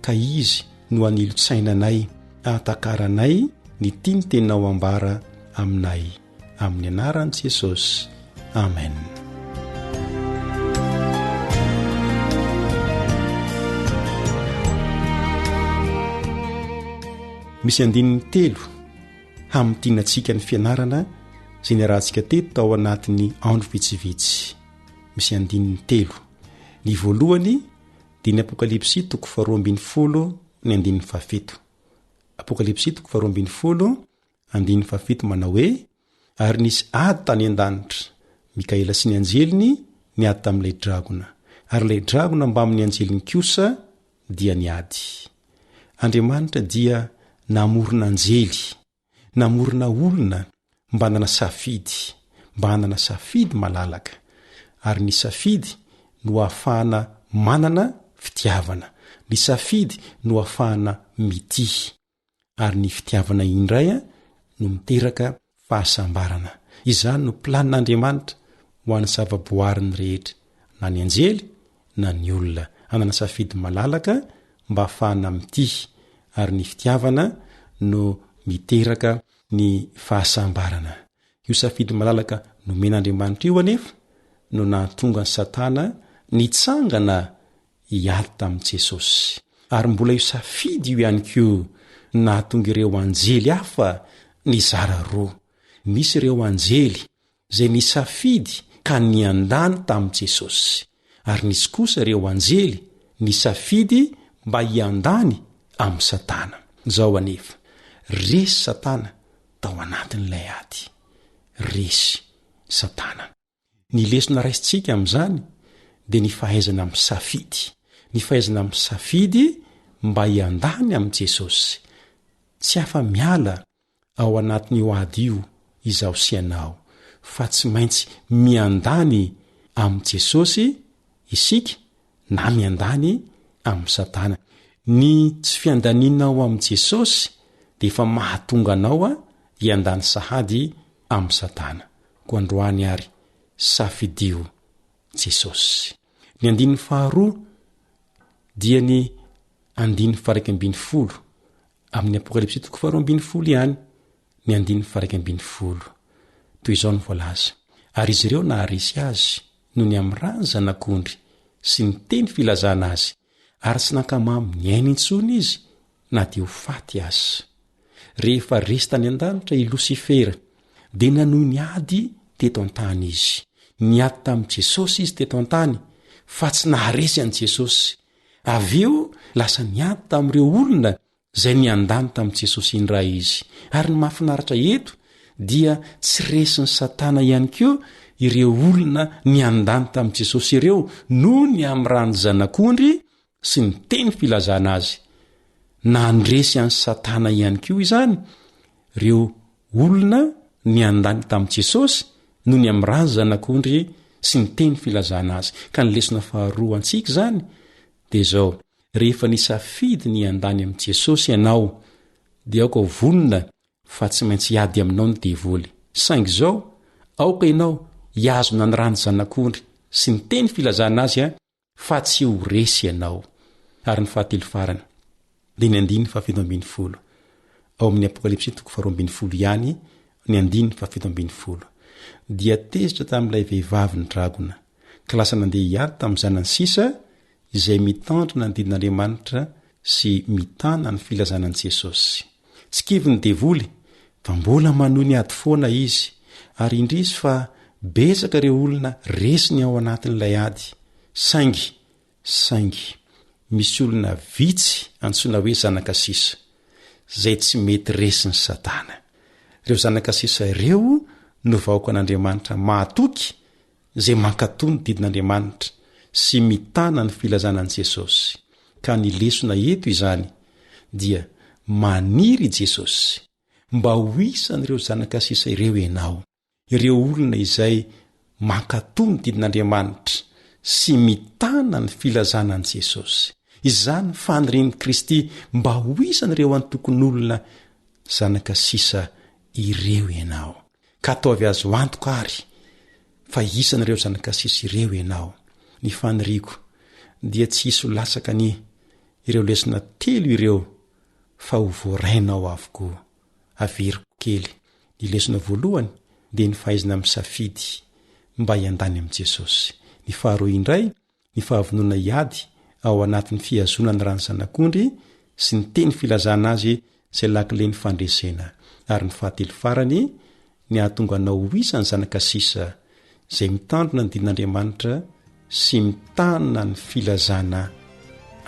[SPEAKER 13] ka Izy no hanilo-tsaina anay, hahatakaranay ny tian'ny Teninao ambara aminay. Amin'ny anaran'i Jesosy. Amen. Misy andininy telo hamintinantsika ny fianarana izay niarahantsika teto tao anatin'ny andro vitsivitsy. Misy andininy telo. Ny voalohany dia ny Apokalypsy toko faharoa ambin'ny folo ny andininy fahafito. Apokalypsy toko faharoa ambin'ny folo andininy fahafito manao hoe, Ary nisy ady tany an-danitra, Mikaela sy ny anjeliny niady tamin'ilay dragona, ary ilay dragona mbamin'ny anjeliny kosa dia niady. Andriamanitra dia namorona anjely. Namorona olona mba hanana safidy, mba hanana safidy malalaka. Ary ny safidy no ahafahana manana fitiavana. Ny safidy no ahafahana mitia. Ary ny fitiavana indray no miteraka fahasambarana. Izany no planin'Andriamanitra ho an'ny zavaboariny rehetra, na ny anjely na ny olona. Hanana safidy malalaka mba hahafahana mitia, ary ny fitiavana no miteraka ny fahasambarana. Io safidy malalaka nomen'Andriamanitra io anefa no nahatonga an'i Satana nitsangana hiady tamin'i Jesosy. Ary mbola io safidy io ihany koa no nahatonga ireo anjely hafa nizara roa. Nisy ireo anjely izay nisafidy ka niandany tamin'i Jesosy, ary nisy kosa ireo anjely nisafidy mba hiandany amin'i Satana. Izao anefa, resy Satana tao anatin'ilay ady. Resy Satana. Ny lesona raisintsika amin'izany dia ny fahaizana misafidy. Ny fahaizana misafidy mba hiandany amin'i Jesosy. Tsy afa-miala ao anatin'io ady io izaho sy ianao, fa tsy maintsy miandany amin'i Jesosy isika na miandany amin'i Satana. Ny tsy fiandanianao amin'i Jesosy dia efa mahatonga anao hiandany sahady amin'i Satana. Koa androany ary, safidio Jesosy. Ny andininy faharoa dia ny andininy faha-11 Amin'ny Apokalypsy toko faharoa ambin'ny folo ihany, ny andininy faha-11. Toy izao no voalaza, Ary izy ireo naharesy azy noho ny amin'ny ran'ny Zanak'ondry sy ny teny filazana azy, ary tsy nankamamy ny ainy intsony izy na dia ho faty aza. Rehefa resy tany an-danitra i Losifera, dia nanohy ny ady teto an-tany izy. Niady tamin'i Jesosy izy teto an-tany, fa tsy naharesy an'i Jesosy. Avy eo, lasa niady tamin'ireo olona izay niandany tamin'i Jesosy indray izy. Ary ny mahafinaritra eto, dia tsy resin'i Satana ihany koa ireo olona niandany tamin'i Jesosy ireo noho ny amin'ny ran'ny Zanak'ondry sy ny teny filazana azy. Nandresy an'i Satana ihany koa izany ireo olona niandany tamin'i Jesosy noho ny amin'ny ran'ny Zanak'ondry sy ny teny filazana azy. Ka ny lesona faharoa antsika izany dia izao, rehefa nisafidy ny hiandany amin'i Jesosy ianao dia aoka ho vonona fa tsy maintsy hiady aminao ny devoly. Saingy izao, aoka ianao hihazona ny ran'ny Zanak'ondry sy ny teny filazana azy fa tsy ho resy ianao. Ary ny fahatelo farany, dia ny andininy fahafito ambin'ny folo. Ao amin'ny Apokalypsy toko faharoa ambin'ny folo ihany ny andininy fahafito ambin'ny folo. Dia tezitra tamin'ilay vehivavy ny dragona, ka lasa nandeha hiady tamin'ny zanany sisa izay mitandrina ny didin'Andriamanitra sy mitana ny filazana an'i Jesosy. Tsy kivy ny devoly fa mbola manohy ny ady foana izy, ary indrisy fa betsaka ireo olona resiny ao anatin'ilay ady. Saingy, saingy, misy olona vitsy antsoina hoe zanaka sisa, izay tsy mety resin'i Satana. Ireo zanaka sisa ireo no vahoakan'Andriamanitra mahatoky izay mankatò ny didin'Andriamanitra sy mitana ny filazana an'i Jesosy. Ka ny lesona eto izany dia maniry i Jesosy mba ho isan'ireo zanaka sisa ireo ianao, ireo olona izay mankatò ny didin'Andriamanitra sy mitana ny filazana an'i Jesosy. Izany fanirian'i Kristy mba ho isan'ireo antokon'olona zanaka sisa ireo ianao. Ka ataovy azo antoka àry fa isan'ireo zanaka sisa ireo ianao. Ny faniriako dia tsy hisy ho latsaka anie ireo lesona telo ireo fa ho voarainao avokoa. Averiko kely, ny lesona voalohany dia ny fahaizana misafidy mba hiandany amin'i Jesosy. Ny faharoa indray ny fahavonona hiady ao anatin'ny fihazonana ny ran'ny Zanak'ondry sy ny teny filazana azy izay lakilen'ny fandresena, ary ny fahatelo farany, ny hahatonga anao ho isan'ny zanaka sisa izay mitandrina ny didin'Andriamanitra sy mitana ny filazana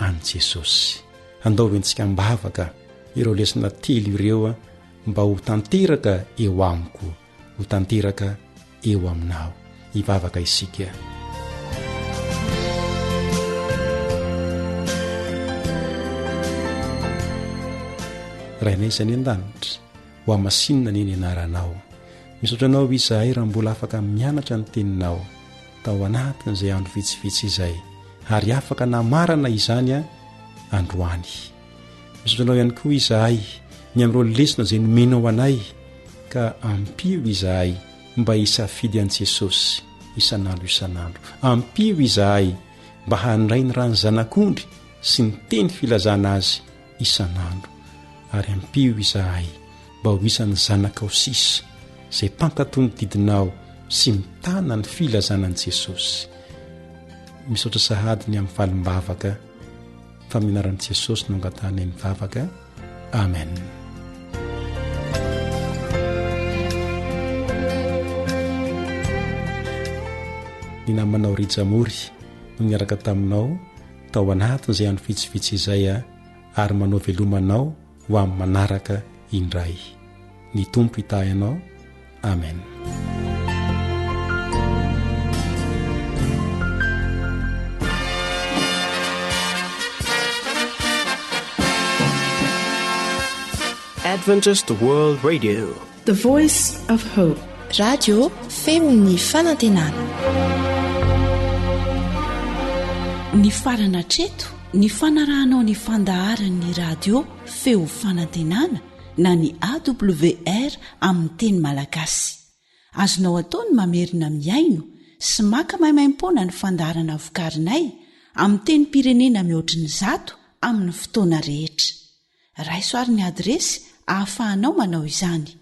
[SPEAKER 13] an'i Jesosy. Andao hoentsika am-bavaka ireo lesona telo ireo mba ho tanteraka eo amiko. ho tanteraka eo aminao. Hivavaka isika. Rainay izay any an-danitra, ho hamasinina anie ny anaranao. Misaotra anao izahay raha mbola afaka mianatra ny teninao tao anatin'izay andro vitsivitsy izay ary afaka namarana izany androany. Misaotra anao ihany koa izahay ny amin'ireo lesona izay nomenao anay ka ampio izahay mba hisafidy an'i Jesosy isan'andro isan'andro. Ampio izahay mba handray ny ran'ny Zanak'ondry sy ny teny filazana azy isan'andro. Ary ampio izahay mba ho isan'ny zanakao sisa izay mpankatò ny didinao sy mitana ny filazana an'i Jesosy. Misaotra sahady ny amin'ny valim-bavaka. Fa amin'ny anaran'i Jesosy no angatahanay ny vavaka. Amen. Ny namanao Rija Mory no niaraka taminao tao anatin'izay andro vitsivitsy izay ary manao veloma anao ho amin'ny manaraka indray. Ny Tompo hitahy anao. Amen.
[SPEAKER 1] Adventist World Radio.
[SPEAKER 2] The Voice of Hope. Radio feon'ny fanantenana.
[SPEAKER 10] Nifarana hatreto ny fanarahanao ny fandaharan'ny radio feo fanantenana na ny AWR amin'ny teny malagasy. Azonao atao ny mamerina mihaino sy maka maimaimpoana ny fandaharana vokarinay amin'ny tenim-pirenena mihoatry ny zato amin'ny fotoana rehetra. Raiso ary ny adiresy ahafahanao manao izany.